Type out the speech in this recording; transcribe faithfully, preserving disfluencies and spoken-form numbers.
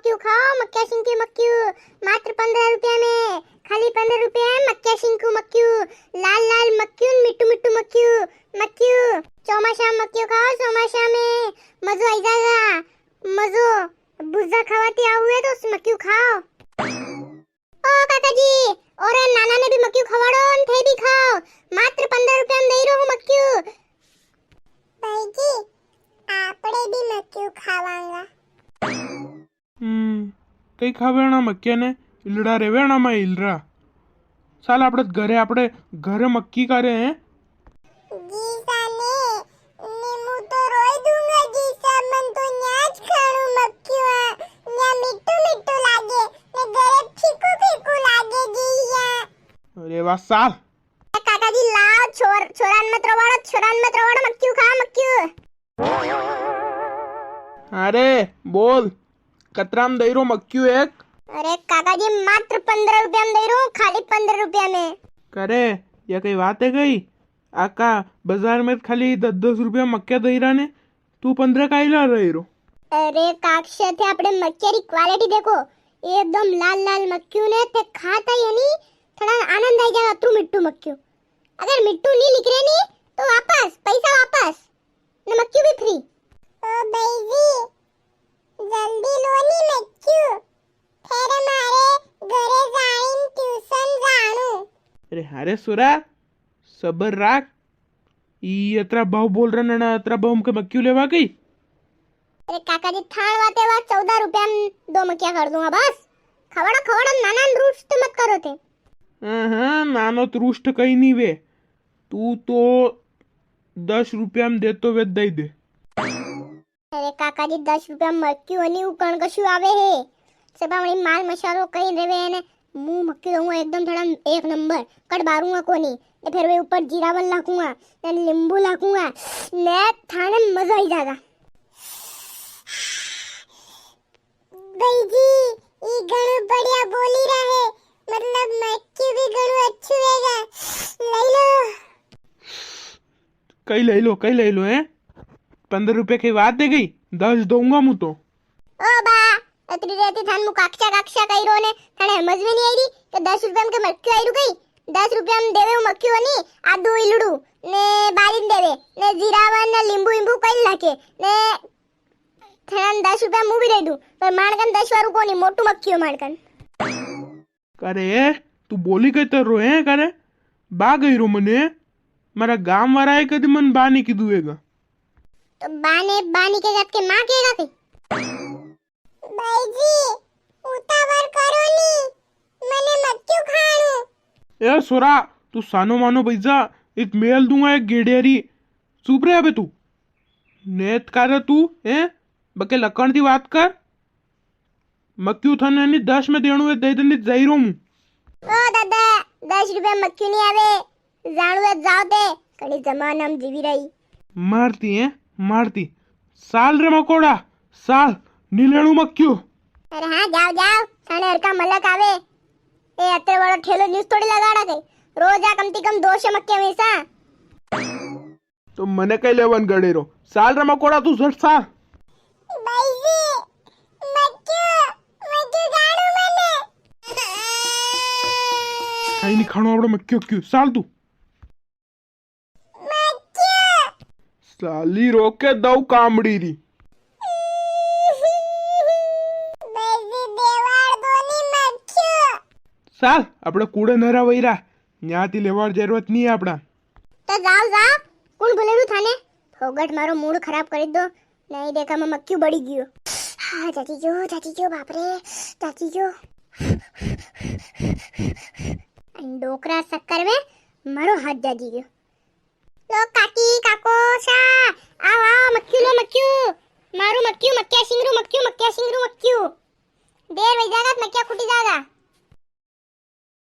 मक्यू खाओ, मक्या शिंक्यू मक्यू, मात्र पन्द्रह रुपया में, खाली पन्द्रह रुपया में मक्या शिंक्यू मक्यू, लाल लाल मक्यू, मिट्टू मिट्टू मक्यू, मक्यू। चौमासा में मक्यू खाओ, चौमासा में मजो आई जागा, मजो। भुजा खावाती आवे तो मक्यू खाओ। ओ काका जी, और नाना ने भी मक्यू खवाड़ो न थे भी खाओ, मात्र पन्द्रह रुपया में दई रो हूँ मक्यू। भाई जी, आपड़े भी मक्यू खावांगा। हम्म, कई खावेणा मक्या ने, इलड़ा रेवेणा में इलरा। साल आपड़े घरे, आपड़े घरे मक्की का रे हैं। जीसा ने, ने मु तो रोई दूंगा जीसा, मन तो न्याज खाणू मक्कियो, न्या मिट्टू मिट्टू लागे, ने घरे फीकू फीकू लागे जीया। अरे वाह साल। ए काका जी लाओ, छोर-, छोरान मत रोवाड़ो, छोरान मत रोवाड़ो, मक्कियो खा, मक्कियो। अरे, बोल, कतरा में दई रो मक्यू एक? अरे काका जी, मात्र पन्द्रह रुपया में दई रो, खाली पन्द्रह रुपया में। करे, या कई बात है कई? आका बाजार में खाली दस दस रुपया मक्या दई रा ने, तू पन्द्रह काई ला रही रो? अरे काकशा, थे आपणे मक्या री quality देखो, एकदम लाल लाल मक्यू ने थे खाता ही है नी, थोड़ा आनंद आई जावे, अतरू मिट्टू मक्यू। अगर मिट्टू नी निकरे नी, तो वापस, पैसा वापस, ने मक्यू भी free। ओ भाई जी, जल्दी लो नी मक्यू, फेर मारे घरे जाइन tuition जाणू। अरे हाँ रे सोरा, सबर राख। ई अतरा भाव बोल रहा ना, अतरा भाव में मक्यू लेवा कई? अरे काका जी, थान वाते वा चौदह रुपया में दो मक्या कर दूंगा बस। खवड़ा, खवड़ा, नाना ने roast मत करो थे। हाँ, हाँ, नानो तो roast कई नी वे। तू तो दस रुपया में देतो वे, दई दे। अरे काका जी, दस रुपया में मक्यू हनी उकण कशु आवे है। सब अपनी माल मसालो कई रेवे है ने, मु मक्यू रहूंगा एकदम थोड़ा एक नंबर, कट बारूंगा कोनी। ने फिर वे ऊपर जीरावन लाखूंगा, ने नींबू लाखूंगा, ने थाने मजा आई जागा। भाई जी, ई घणो बढ़िया बोली रहा है, मतलब मक्यू भी घणो अच्छू हैगा, ले लो। कई ले लो, कई ले लो, हैं? पन्द्रह रुपया की बात है कई, दस दूंगा मु तो। ओ बा, अतरी रेती थान मु काकशा काकशा कई रो ने, थाने समझ में नी आई री कि दस रुपया में के मक्यू आई रू कई? दस रुपया में देवे हूँ मक्यू नी, आदू इलड़ू, ने बारी ने देवे, ने जीरावन, ने लींबू ईंबू कई लाके, ने थाने दस रुपया मु भी दे दूं, पर माणकन दस वारू कोनी, मोटू मक्यू माणकन। करे, तू बोली के तर रोए करे? बा गई रो मने, मारा गाम वाला है कदी मन बा नी कीधु वेगा। तो बा ने, बा नी केगा के माँ केगा के? भाई जी, उतावल करो नी, मने मक्यू खाणू। ए सोरा, तू सानो मानो बैजा, एक मेल दूंगा एक गेड़ियारी। चुप रे अबे तू। नेत का रे तू, हैं? बके लकण दी बात कर। मक्यू थने नी दस में देणू है, दे दे, नी जाई रो मु। ओ दादा, दस रुपया मक्यू नी आवे, जाणू है जाओ ते, कणी जमाना में जीवी रही। मारती है, मारती। साल रे मकोड़ा, साल, नी लेणू मक्यू। अरे हाँ, जाओ, जाओ, थाने हरका मलक आवे। ए, अतरे बड़ो ठेलो न्यूज थोड़ी लगाड़ा के, रोज आ कम ती कम दो सौ मक्या में सा। तो मने कई लेवन गड़े रो? साल रे मकोड़ा तू झट सा। भाई जी, मक्यू, मक्यू जाणू मने। कई नी खाणो आपड़ो मक्यू क्यू, साल तू। मक्यू। साली रोके दऊ कामड़ी री। भाई जी, देवाड़ दो नी मक्यू। साल, आपड़ा कूड़े नरा वैरा, न्याती लेवाड़ जरूरत नी है आपड़ा। तो जाओ, जाओ, कुण बुलेड़ू थाने? फोगट मारो मूड खराब कर दो, नी देखा मैं मक्यू बड़ी गयो। हाँ, जाती गयो, जाती गयो, बाप रे, जाती गयो। अन डोकरा चक्कर में मारो हाथ जाती गयो। लो, काट